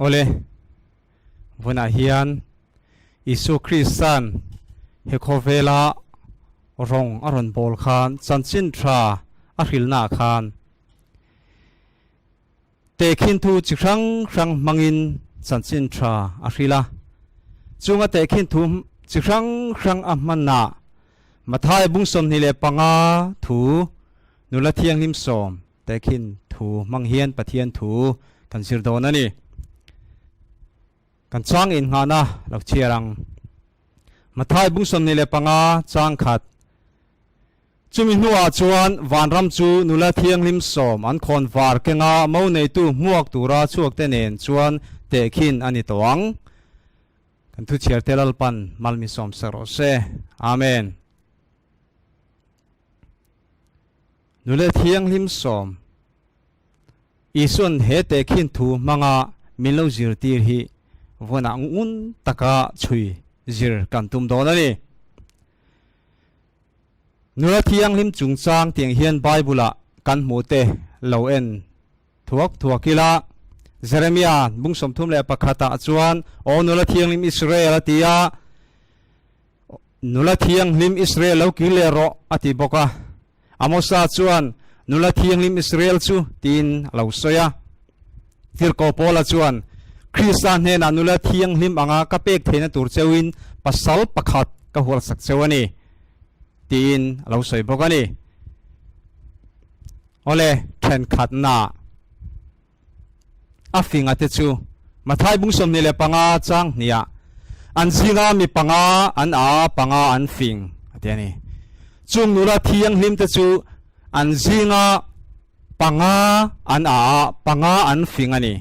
Awle, vawiinah hian Isua Krista'n he khawvela rawng a rawn bawl khan chanchin tha a hrilhnaah khan Tehkhin thu chi hrang hrang hmangin chanchin tha a hrilh a. Chunga tehkhin thu chi hrang hrang a hmanah Matthai bung 25 thu nula thianghlim sawm tehkhin thu hmang hian Pathian thu kan zir dawn a ni. Kan chang innghahna lo chhiar ang. Matthai bung 25 chang khat. Chumi hnuah chuan vanram chu nula thianghlim sawm an khawn var kenga mo neitu hmuak tura chhuakte nen chuan tehkhin a ni tawh ang. Kan thuchhiar te Lalpan malmi sawm sak rawh se. Amen. Nula thianghlim sawm Isuan he tehkhin thu hmanga min lo zirtir hi vawnah ngun taka chhui zir kan tum dawn a ni. Nula thianghlim chungchang tiang hian Bible-ah kan hmuh te lo en thuak thuak ila. Jeremia bung 31 ah chuan, Aw nula thianghlim Israel a ti a, Nula thianghlim Israel lo kir leh rawh a ti bawk a. Amosa chuan, Nula thianghlim Israel chu tiin a lo sawi a. Tirhkoh Paula chuan, Krista hnenah nula thianghlim anga ka pek theihna tur cheuhin pasal pakhat ka hualsak cheu a ni, tiin a lo sawi bawk a ni. Awle, thenkhatna a finga te chu Mathai bung 25 chang hniah an zinga mi panga an a panga an fing a ti a ni. Chung nula thianghlim te chu an zinga panga an a a, panga an fing a ni,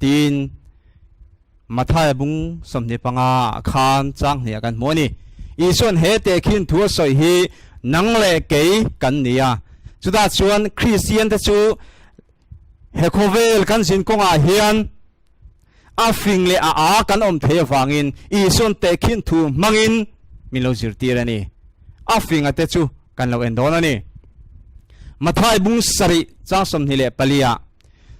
tiin Mathaia bung 25 ah khan chang hnih ah kan hmu a ni. Isua'n he tehkhin thu a sawi hi nang leh kei kan ni a, chutah chuan Kristian te chu he khawvel kan zin kawngah hian a fing leh a a kan awm thei avangin Isua'n tehkhin thu hmangin min lo zirtir a ni. A finga te chu kan lo en dawn a ni. Mathai bung sarih chang 24 ah,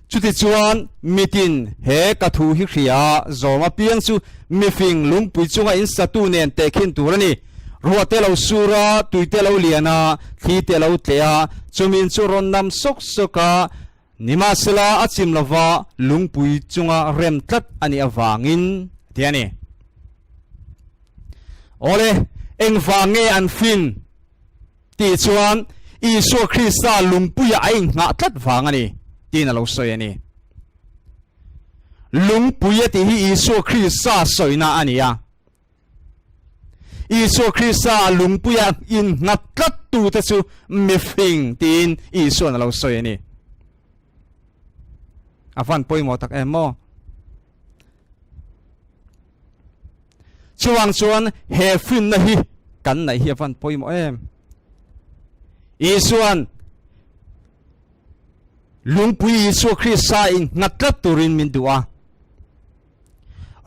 Chutichuan mitin he ka thu hi hria zawm apiang chu mifing lungpui chunga in satu nen tehkhin tur a ni. Ruah te lo sur a, tui te lo lian a, thli te lo tleh a, chumin chu rawn nam sawk sawk a, nimahsela a chim lova lungpui chunga rem tlat a nih avangin a ti a ni. Awle, engvang nge an fin? Tih chuan Isua Krista lungpuia a inghah tlat vang a ni tiin a lo sawi a ni. Lungpui a tih hi Isua Krista sawina a ni a. Isua Krista lungpuia innghat tlat tute chu mifing tiin Isuan a lo sawi a ni. A van pawimawh tak em maw? Chuvang chuan he finna hi kan neih hi a van pawimawh em. Isuan lungpui Isua Krista in nghat tlat turin min duh a.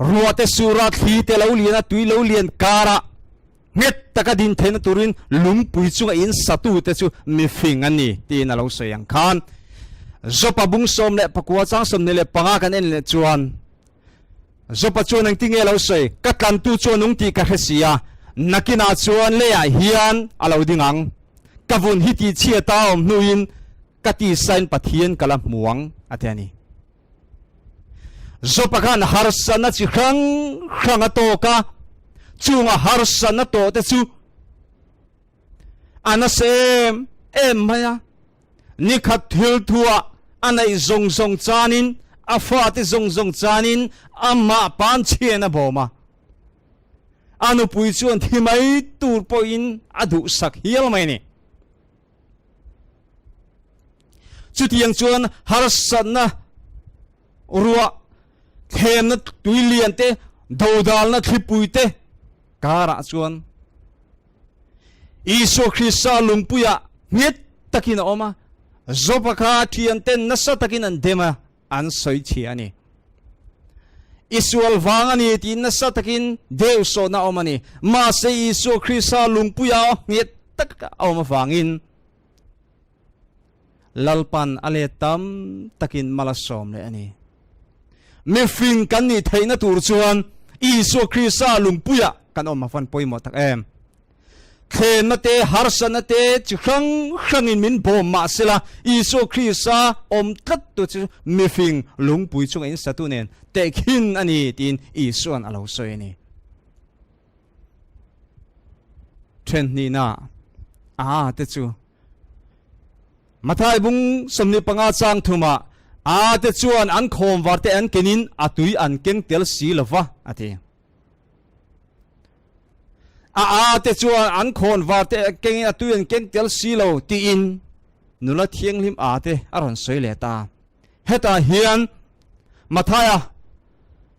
Ruah te sura thli te lo lian a tui lo lian kara nghet taka din theihna turin lungpui chunga in satu te chu mifing an ni tiin a lo sawi ang khan. Jopa bung 19 chang 25 kan en leh chuan Jopa chuan engti nge lo sawi? Ka tlantu chu a nung tih ka hre si a, nakinah chuan leiah hian a lo ding ang. Ka vun hi tihchhiat a awm hnuin ka tisain Pathian ka la hmu ang, a ti a ni. Jopa khan harsatna chi hrang hrang a tawk a, chunga harsatna tawh te chu a nasa em em mai a. Nikhat thil thuah a neih zawng zawng chanin, a fate zawng zawng chanin amah panchhian a bawm a. A nupui chuan thi mai tur pawhin a duhsak hial mai a ni. Chutiang chuan harsatna ruah, thlemna tui lian te, dodalna thlipui te karah chuan Isua Krista lungpuiah nghet takin a awm a, Joba kha thianten nasa takin an dem a, an sawi chhia a ni. I sual vang a ni tiin nasa takin deu sawhna a awm a ni. Mahse Isua Krista lungpuia nghet tak a awm avangin Lalpan a let tam takin mal a sawm leh a ni. Mifing kan nih theihna tur chuan Isua Krista lungpuiah kan awm a van pawimawh tak em. Thlenna te, harsatna te chi hrang hrangin min bawm mah sela, Isua Krista awm tlat tu chu mifing lungpui chunga insatu nen tehkhin a ni tiin Isua'n a lo sawi a ni. Then hnihna a te chu Mathai bung 25 chang thumah a te chuan an khawmvar te an kenin a tui an keng tel si lova a ti. A a te chuan an khawnvar te kengin a tui an keng tel si lo tiin nula thianghlim a te a rawn sawi leh ta. Hetah hian Mathaia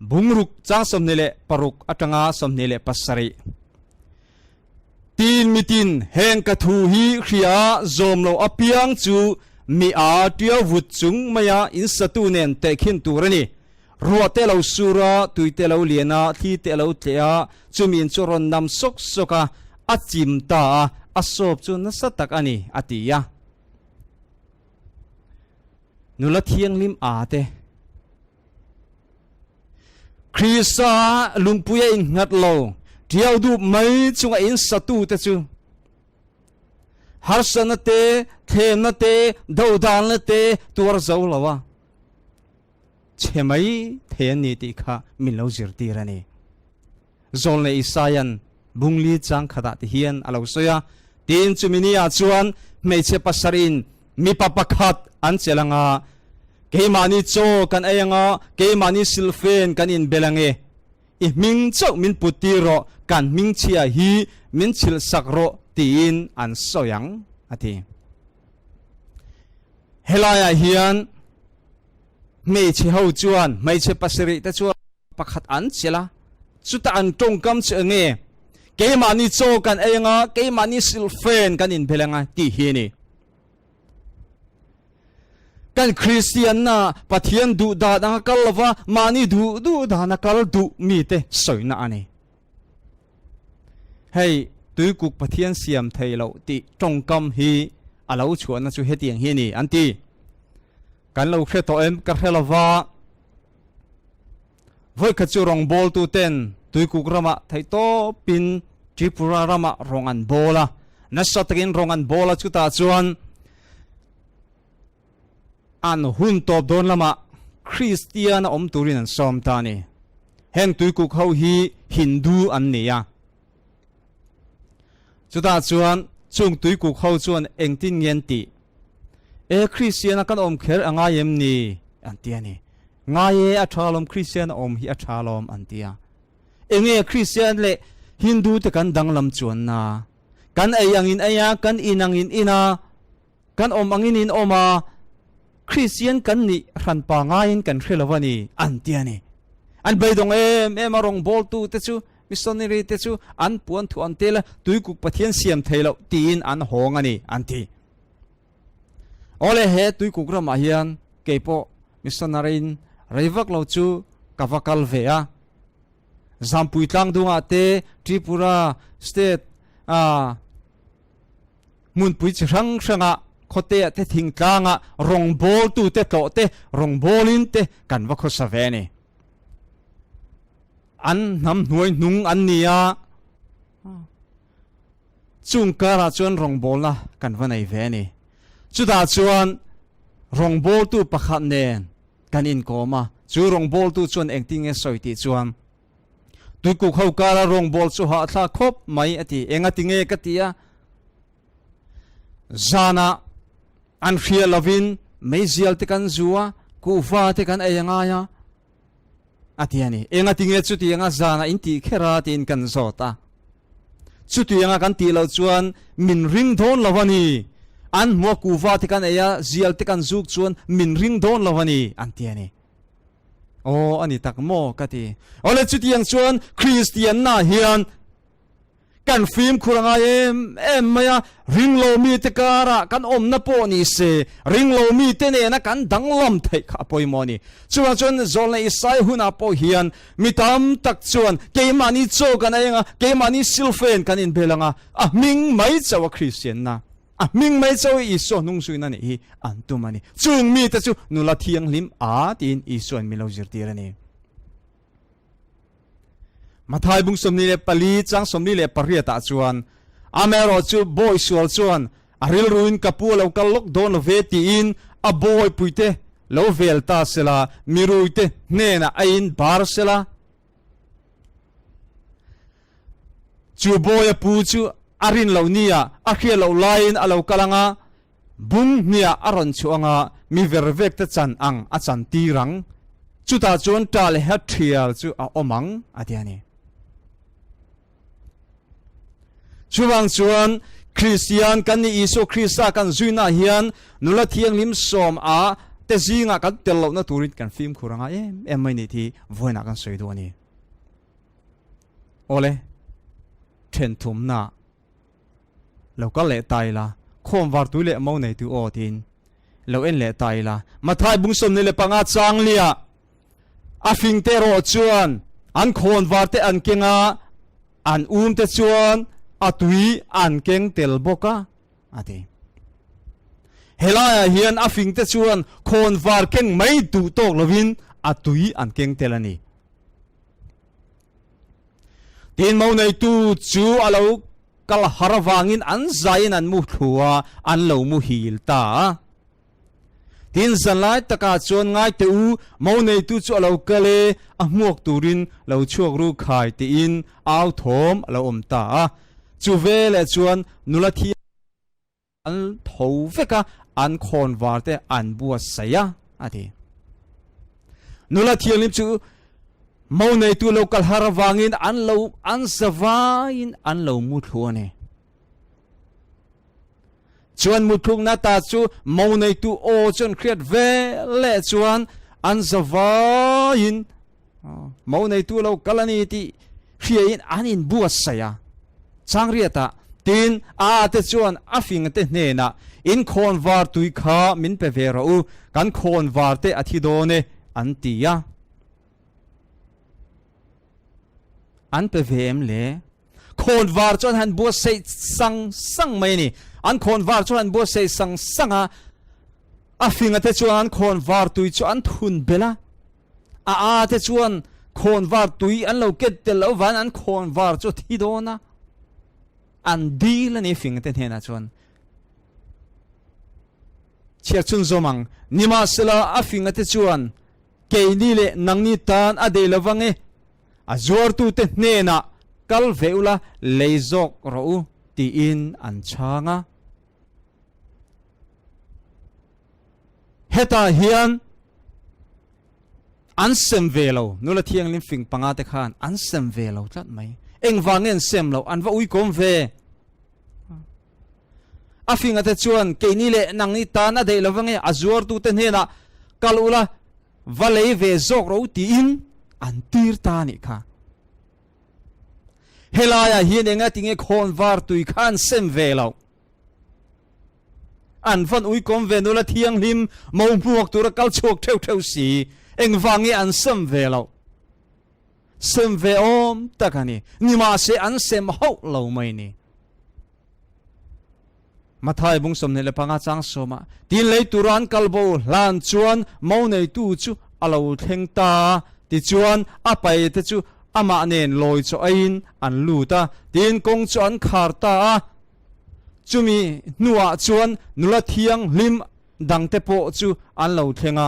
bungruk chang 26 atanga 27 Tin mitin heng ka thu hi hria zawm lo apiang chu mi a tiau vut chung maia in satu nen tehkhin tur a ni. Ruah te lo sur a, tui te lo lian a, thli te lo tleh a, chumi in chu rawn nam sawk sawk a, a chim ta a, a sawp chu nasa tak a ni, a ti a. Nula thianghlim a te. Krista lungpui a innghat lo, tiau dup mai chunga in satu te chu harsatna te, thlemna te, dodalna te tuar zo lo a chhe mai thei an ni tih kha min lo zirtir a ni. Zawlnei Isaia'n bungli chang khatah ti hian a lo sawi a, Tin, chumi niah chuan hmeichhe pasarih-in mipa pakhat an chelh ang a, Keimahni chaw kan ei ang a, keimahni silhfen kan inbel ang e. I hming chauh min put tir rawh, kan hmingchhia hi min chhilhsak rawh, tiin an sawi ang, a ti. Helaiah hian hmeichhe ho chuan, hmeichhe pasarih te chuan, pakhat an chelh a, chutah an tawngkam chu eng nge? Keimahni chaw kan ei anga, keimahni silhfen kan inbel anga tih hi a ni. Kan Kristianna Pathian duh dan anga kal lova, mahni duh duh dana kal duh mite sawina a ni. Hei, tuikuk Pathian siam thei loh tih tawngkam hi a lo chhuahna chu hetiang hi a ni an ti. Kan lo hre tawh em? Ka hre lova. Vawikhat chu rawngbawltu ten Tuikuk ramah theihtawpin Tripura ramah rawng an bawl a, nasa takin rawng an bawl a, chutah chuan an hun tawp dawn lamah Kristian a awm turin an sawm ta a ni. Heng Tuikuk ho hi Hindu an ni a. Chutah chuan chung Tuikuk ho chuan engtin nge an tih? E Kristian a kan awm kher a ngai em ni? an ti a ni. Ngai e, a tha lawm, Kristian a awm hi a tha lawm an ti a. Enge Kristian leh Hindu te kan danglam chuan na? Kan ei angin ei a, kan in angin in a, kan awm angin in awm a, Kristian kan nih hranpa ngaiin kan hre lo a ni an ti a ni. An beidawng em em a, rawngbawltu te chu Missionary te chu an puan thu an tel a, Tuikuk Pathian siam thei loh tiin an hawng a ni an ti. Awle he Tuikuk ramah hian kei pawh missionary in rei vak lo chu ka va kal ve a. Zampui tlangdungah te Tripura state a hmunpui chi hrang hrangah khawteah te thingtlangah rawngbawltu te tlawh te rawngbawlin te kan va khawsa ve a ni. An hnam hnuai hnung an ni a, chung karah chuan rawngbawlna kan va nei ve a ni. Chutah chuan rawngbawltu pakhat nen kan inkawm a, chu rawngbawltu chuan engtin nge sawi tih chuan, Tuikuk ho kara rawngbâwl chu hahthlak khawp mai a ti. Engati nge ka ti a? Zanah an hria lovin meizial te kan zu a, kuhva te kan ei a ngai a, a ti a ni. Engati nge chutianga zanah in tih kher a tiin kan zawt a. Chutianga kan tih loh chuan min ring dawn lo a ni. An hmua kuhva te kan ei a, zial te kan zuk chuan min ring dawn lo a ni, an ti a ni. Aw, a ni tak maw ka ti. Awle chutiang chuan Kristianna hian kan fimkhur a ngai em em mai a, ringlo mite karah kan awmna pawh ni se, ringlo mite nena kan danglam theih kha a pawimawh a ni. Chuvang chuan Zawlna Isai hunah pawh hian mi tam tak chuan keimahni chaw kan ei ang a, keimahni silfen kan inbel ang a, a hming mai chauh a Kristianna. A hming mai chauh hi Isua hnung zuina nih hi an tum a ni. Chung mite chu nula thianghlim a tiin Isuain min lo zirtir a ni. Mathai bung 24 chang 48 ah chuan amaherawh chu bawi sual chuan a rilruin ka pu a lo kal lawk dawn lo ve tiin a bawipuite lo vel ta sela miruite hnenah a in bar sela. Chu bawi a pu chu a rin loh nia a hriat loh laiin a lo kal anga Bung hniah a rawn chhuah anga mi vervek te chan ang a chan tir ang. Chutah chuan ṭah leh hat ṭhial chu a awm ang, a ti a ni. Chuvang chuan Kristian kan nih Isua Krista kan zuinaah hian nula thianghlim sawm a te zingah kan tel lohna turin kan fimkhur anga em em mai ni tih vawiinah kan sawi duh a ni. Awle, ṭhenthumna. Lo kal leh ta ila, khawm var tui leh mo neitu aw tiin lo en leh ta ila. Mathai bung 25 chang liah a fing te erawh chuan an khawn var te an keng a, an um te chuan a tui an keng tel bawk a, a ti. Helaiah hian a fing te chuan khawn var keng mai duh tawk lovin a tui an keng tel a ni. Tin mo neitu chu a lo kal har avangin an zaiin an mu thlu a, an lo muhil ta a. Tin zanlai takah chuan ngai teh u, mo neitu chu a lo kal e, a hmuak turin lo chhuak ru khai tiin au thawm a lo awm ta a. Chu veleh chuan nula thi An tho vek a, an khawn var te an buatsaih a, a ti. Nula thianghlim chu mo neitu lo kal har avangin an lo an zavaiin an lo mu thlu a ni. Chuan muthlukna ta chu mo neitu aw chu an hriat ve leh chuan an zavaiin Mo neitu lo kal a ni tih hriain an inbuatsaih a. Changriatah tin a ate chuan a fingte hnenah, In khawnvar tui kha min pe ve rawh u, kan khawnvar te a thi dawn e, an ti a. An pe ve em le? Khawnvar chuan han buatsaih sang sang mai a ni. An khawnvar chuan han buatsaih sang sang a, a fingate chuan an khawnvar tui chu an thun belh a. A a te chuan khawnvar tui an lo ket tel loh avangin an khawnvar chu a thi dawn a, an dil a ni fing te hnenah chuan. Chhiar chhunzawm ang. Nimahsela a finga te chuan keini leh nangni tan a dei lovang e, a zuartute hnenah kal ve ula lei zawk rawh u tiin an chhang a. Hetah hian an sem ve lo, nula thianghlim fing panga te khan an sem ve lo tlat mai. Engvang nge an sem loh? An va uikawm ve. A finga te chuan keini leh nangni tan a daih lova nge a zuartute hnenah kal ula va lei ve zawk ro tiin an tir ta a nih kha. Helaiah hian enga tinge khawnvar tui kha an sem ve loh? An van uikawm ve nula thianghlim mo hmuak tura kal chhuak theuh theuh si, engvang nge an sem ve loh? Sem ve awm tak a ni, nimahse an sem hauh lo mai ni. Mathai bung 25 chang sawmah, Tin lei tura an kal bo hlan chuan mo neitu chu a lo thleng ta a, tichuan a paite chu amah nen lawi chaw aiin an lut a, tin kawng chu an khar ta a. Chumi hnuah chuan nula thianghlim dangte pawh chu an lo thleng a,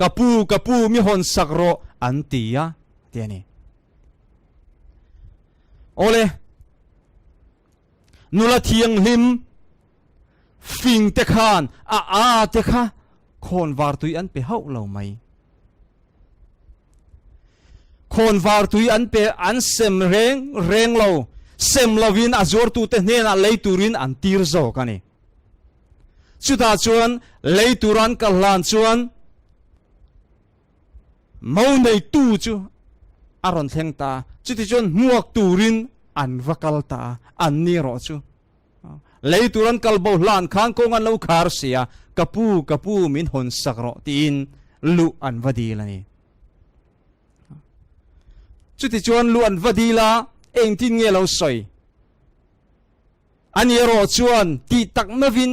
Ka pu, ka pu, mi hawn sak rawh, an ti a, ti a ni. Awle, nula thianghlim fingte khan a a te kha khawnvar tui an pe hauh lo mai. Khawnvar tui an pe an sem reng reng lo, sem lovin a zuartute hnenah lei turin an tir zawk a ni. Chutah chuan lei tur an kal hlan chuan mo neitu chu a rawn thleng ta a, chutichuan hmuak turin an va kal ta a, an ni erawh chu Lei tur an kal bo hlan khan kawng an lo khar si a, Ka pu, ka pu min hawn sak rawh tiin luh an va dil a ni. Chutichuan luh an va dil a, engtin nge lo sawi? Ani erawh chuan tih tak meuhin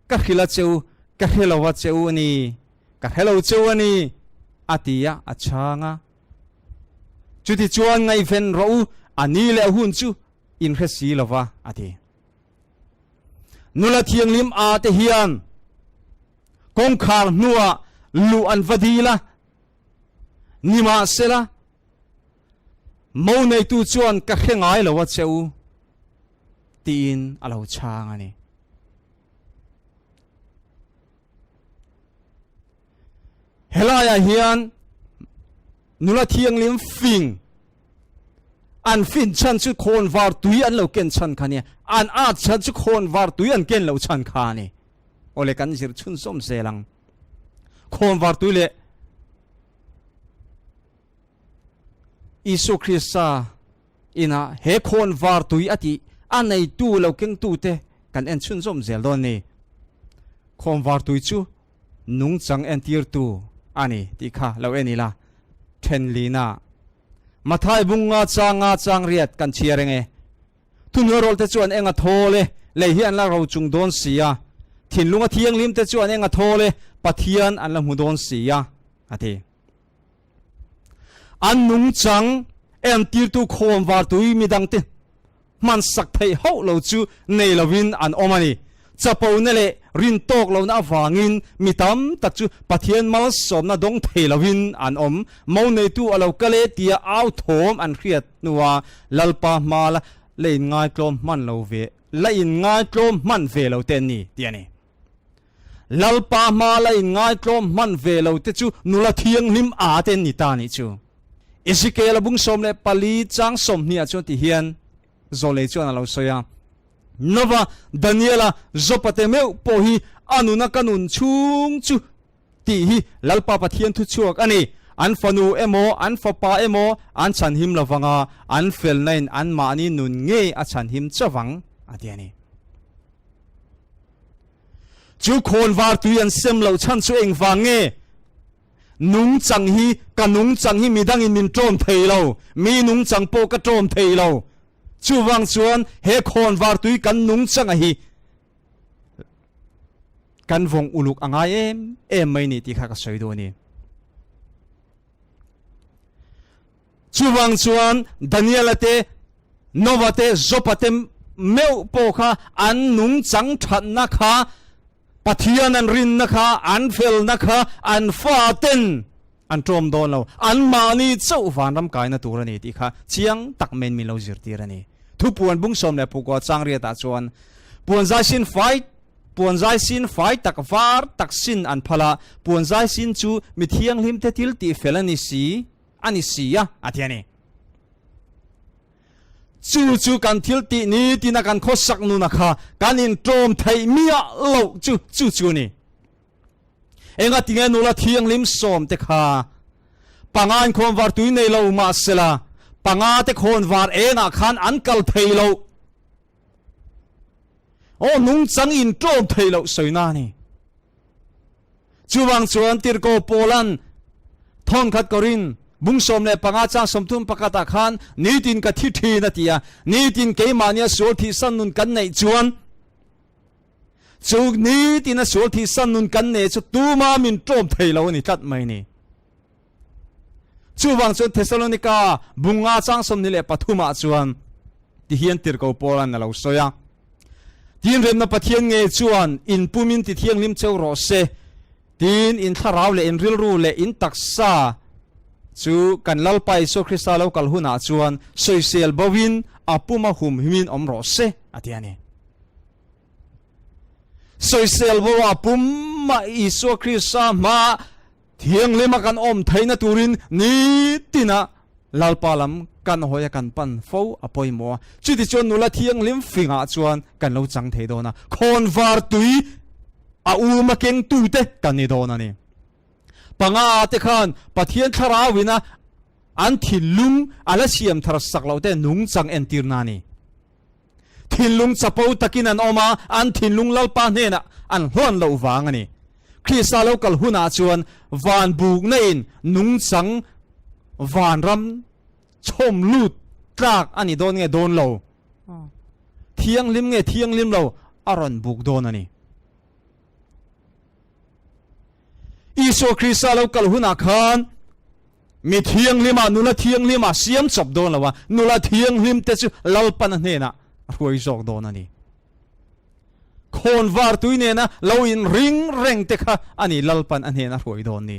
ka hrilh a che u, ka hre lo a che u a ni, ka hre lo che u a ni, a ti a, a chhang a. Chutichuan ngaihven rawh u, a ni leh a hun chu in hre si lo va, a ti. Nula thianghlim a te hian kawngkhar hnuah luh an va dil a, nimahsela mo neitu chuan ka hre ngai lo a che u, tiin a lo chhang a ni. Helaiah hian nula thianghlim fing an fin chhan chu khawnvar tui an lo ken chhan kha nia, an at chhan chu khawnvar tui an ken loh chhan kha a ni. Awle kan zir chhunzawm zel ang. Khawnvar tui leh Isua Krista inah he khawnvar tui a tih a neitu lo kengtute kan en chhunzawm zel dawn a ni. Khawnvar tui chu nungchang entirtu a ni tih kha lo en ila. Thenlina Mathai bunga changa changriat kan chhiar eng e. Thuhnuairawlte chuan eng a thawl e, lei hi an la ro chung dawn si a. Thinlunga thianghlimte chuan eng a thawl e, Pathian an la hmu dawn si a, a ti. An nungchang entirtu khawnvar tui midangte hmansak theih hauh lo chu nei lovin an awm a ni. Chapona leh rin tawk lohna avangin mi tam tak chu Pathian malsawmna dawng thei lovin an awm. Mo neitu a lo kal e tia au thawm an hriat hnua Lalpa hma la la inngaitlawm hman lo ve la inngaitlawm hman ve lo te an ni tih a ni. Lalpa hma la inngaitlawm hman ve lo te chu nula thianghlim a te an ni ta nih chu. Ezekiel-a bung 14 chang 20 ah chuan ti hian Zawlei chuan a lo sawi a, Nova, Daniela, Jopa te meuh pawh hi a nuna ka nun chhung chu tih hi Lalpa Pathian thu chhuak a ni. An fanu emaw, an fapa emaw an chhanhim lo vang a, an felna in anmahni nun ngei a chhanhim chavang, a ti a ni. Chu khawnvar tui an sem loh chhan chu engvang nge? Nungchang hi, ka nungchang hi midangin min ṭawm thei lo, mi nungchang pawh ka ṭawm thei lo. Chuvang chuan he khawnvar tui kan nungchanga hi kan vawng uluk a ngai em em mai ni tih kha ka sawi duh a ni. Chuvang chuan Daniela te, Nova te, Jopa te meuh pawh kha an nungchang thatna kha Pathian an rinna kha, an felna kha an faten an ṭawm dawn lo. Anmahni chauh vanram kaina tur a ni tih kha chiang tak maiin min lo zirtir a ni. Thupuan bung 19 changriatah chuan puanzai sin fai puanzai sin fai tak var tak sin an phal a, puanzai sin chu mi thianghlimte thil tih fel a ni si a ni si a, a ti a ni. Chu chu kan thil tih ni tina kan khawsak nuna kha kan inṭawm theih miah loh chu chu chu a ni. Enga tinge nula thianghlim sawm te kha panga inkhawnvar tui nei lo mahsela panga te khawnvar engah khan an kal thei loh. Aw nungchang inṭawm thei loh sawina a ni. Chuvang chuan Tirhkoh Paulan thawnkhat Korin bung 15 chang 30 pakhatah khan nitin ka thi thin a ti a, nitin keimahnia sual thihsan nun kan neih chuan chu nitina sual thihsan nun kan neih chu tuma min ṭawm thei lo a ni tlat mai ni. Chuvang chuan Thessalonika bung nga chang 23 ah chuan tihian Tirhkoh Paulan a lo sawi a. Tin remna Pathian ngei chuan in pumin ti thianghlim cheu rawh se. Tin in thlarau leh in rilru leh in taksa chu kan Lalpa Isua Krista lo kal hunah chuan sawisel bo in a puma humhimin awm rawh se, a ti a ni. Sawisel bo a puma Isua Krista hmaa Thianghlim a kan awm theihna turin nitina Lalpa lam kan hawi a kan pan fo a pawimawh a. Chutichuan nula thianghlim fingah chuan kan lo chang thei dawn a, khawnvar tui a um a kengtute kan ni dawn a ni. Panga te khan Pathian thlarauin a an thinlung a la siam thar sak loh te nungchang entirna a ni. Thinlung chapo takin an awm a, an thinlung Lalpa hnenah an hluan loh vang a ni. Krista lo kal hunah chuan van bukna in nungchang vanram chhawm lut tlak a ni dawn nge dawn lo? thianghlim nge thianghlim lo a rawn buk dawn a ni. Isua Krista lo kal hunah khan mi thianghlim ah nula thianghlim ah siam chawp dawn lo a, nula thianghlim te chu Lalpan a hnenah a hruai zawk dawn a ni. Khawnvar tui nena lo in ring reng te kha a ni Lalpan a hnena hruai dawn ni.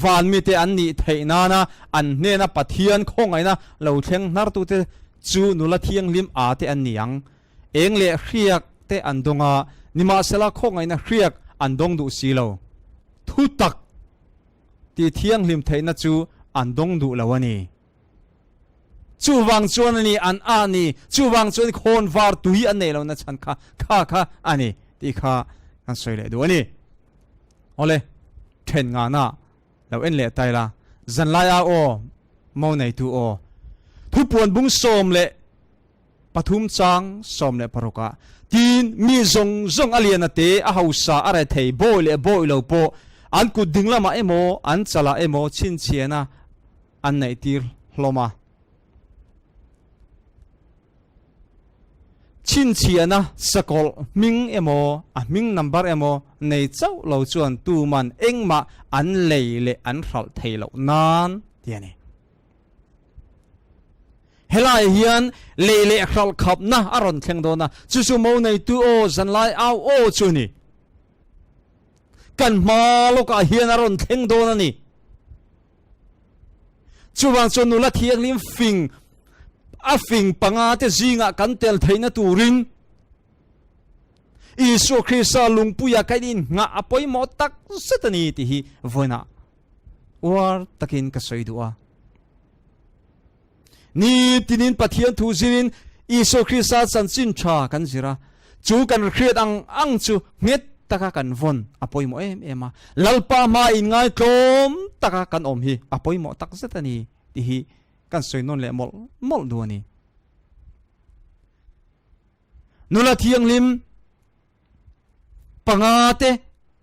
Van mite an nih theih nana an hnena Pathian khawngaihna lo thleng hnartute chu nula thianghlim a te an ni ang. Eng leh hriak te an dawng a, nimahsela khawngaihna hriak an dawng duh si lo. Thutak ti thianghlim theihna chu an dawng duh lo a ni. Chuvang chuan a ni an ah ni, chuvang chuan khawnvar tui an neih lohna chhan kha kha kha a ni tih kha kan sawi leh duh a ni. Awle, then ngana lo en leh ta ila, zanlai au aw, mo neitu aw, thupuan bung 13 chang 16 ah tin mi zawng zawng a lian a te, a hausa, a rethei, bawi leh bawi lo pawh an kut ding lamah emaw an chalah emaw chhinchhiahna an neih tir hlawm a. Chhinchhiahna sakawlh hming emaw a hming number emaw nei chauh lo chuan tuman engmah an lei leh an hralh thei loh nan ti a ni. Helai hian lei leh hralh khapna a rawn thleng dawn a, chu chu mo neitu aw zanlai au aw chu a ni. Kan hma lawkah hian a rawn thleng dawn a ni. Chuvang chuan nula thianghlim fing a fing panga te zingah kan tel theihna turin Isua Krista lungpuia kan innghah a pawimawh tak zet a ni tih hi vawiinah uar takin ka sawi duh a. Ni tinin Pathian thu zirin Isua Krista chanchin tha kan zir a, chu kan hriat ang ang chu nghet taka kan vawn a pawimawh em em a. Lalpa hma inngaitlawm taka kan awm hi a pawimawh tak zet a ni tih hi kan sawi nawn leh mawlh mawlh duh a ni. Nula thianghlim panga te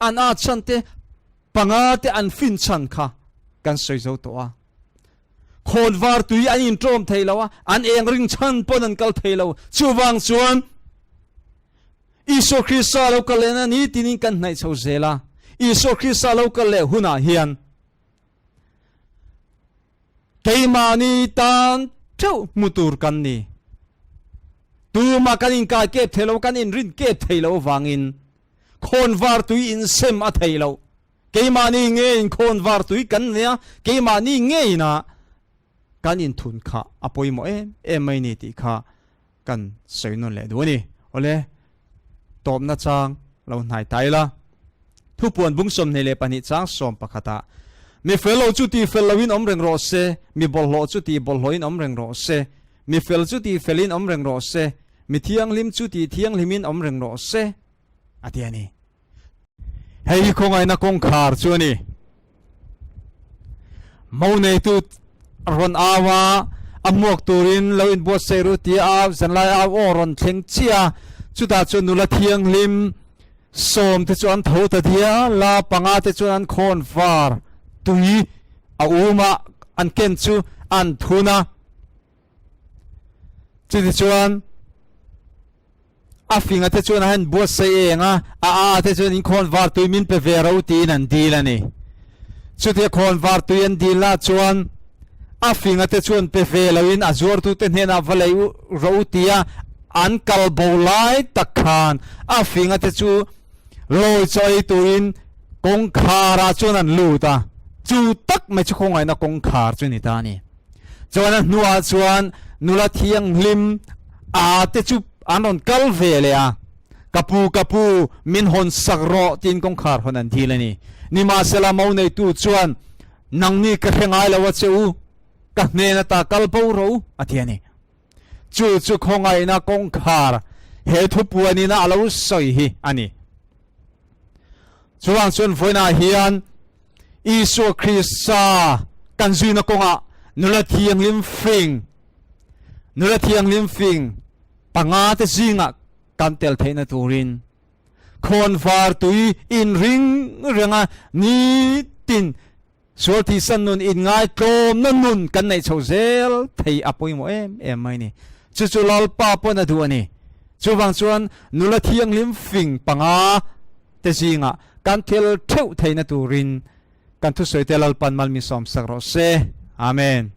an at chhan te panga te an fin chhan kha kan sawi zo tawh a. Khawnvar tui an inṭawm thei lo a, an eng ring chhan pawn an kal thei lo. Chuvang chuan Isua Krista lo kal lehna nitinin kan hnaih chho zel a. Isua Krista lo kal leh hunah hian keimahni tan theuh hmu tur kan ni. Tumah kan inkai kep thei lo, kan inrin kep thei lo avangin khawnvar tui insem a thei loh. Keimahni ngeiin khawnvar tui kan nei a, keimahni ngeiin a kan inthun kha a pawimawh em em mai ni tih kha kan sawi nawn leh duh a ni. Awle, tawpna chang lo hnai ta ila. Thupuan bung 22 chang 11 ah, Mi fel lo chu ti fel loin awm reng rawh se, mi bawlhhlawh chu ti bawlhhlawhin awm reng rawh se, mi fel chu ti felin awm reng rawh se, mi thianghlim chu ti thianghlimin awm reng rawh se, a ti a ni. Hei hi khawngaihna kawngkhar chu a ni. Mo neitu rawn au a, a hmuak turin lo inbuatsaih ru tia a zanlai au aw rawn thleng chiah a, chutah chuan nula thianghlim 10 te chu an tho ta dial a, panga te chuan an khawn var tui a um a, an ken chu an thun a. Chutichuan a finga te chuan a han buatsaih eng a, a a te chuan in khawn var tui min pe ve ro tiin an dil a ni. Chutia khawn var tui an dil lah chuan a finga te chuan pe ve loin a zuartute hnenah va lei ro tia an kal bo lai tak khan a finga te chu lawi chaw ei turin kawngkharah chuan an lut a, chu tak mai chu khawngaihna kawngkhar chu a ni ta a ni. Chuan a hnuah chuan nula thianghlim a te chu an rawn kal ve leh a, Ka pu, ka pu, min hawn sak rawh tiin kawngkhar hawn an dil a ni. Nimahsela mo neitu chuan, Nangni ka hre ngai lo a che u, ka hnen ata kal bo rawh u, a ti a ni. Chu chu khawngaihna kawngkhar he thupuanina a lo sawi hi a ni. Chuvang chuan vawiinah hian Isua Krista kan zuina kawngah nula thianghlim fing, nula thianghlim fing panga te zingah kan tel theihna turin khawnvar tui inring renga nitin sual thihsan nun inngaitlawmna nun kan neih chho zel thei a pawimawh em em mai ni. Chu chu Lalpa pawn a duh a ni. Chuvang chuan nula thianghlim fing panga te zingah kan thil theuh theihna turin kan thusawi te Lalpan mal min sawmsak rawh se. Amen.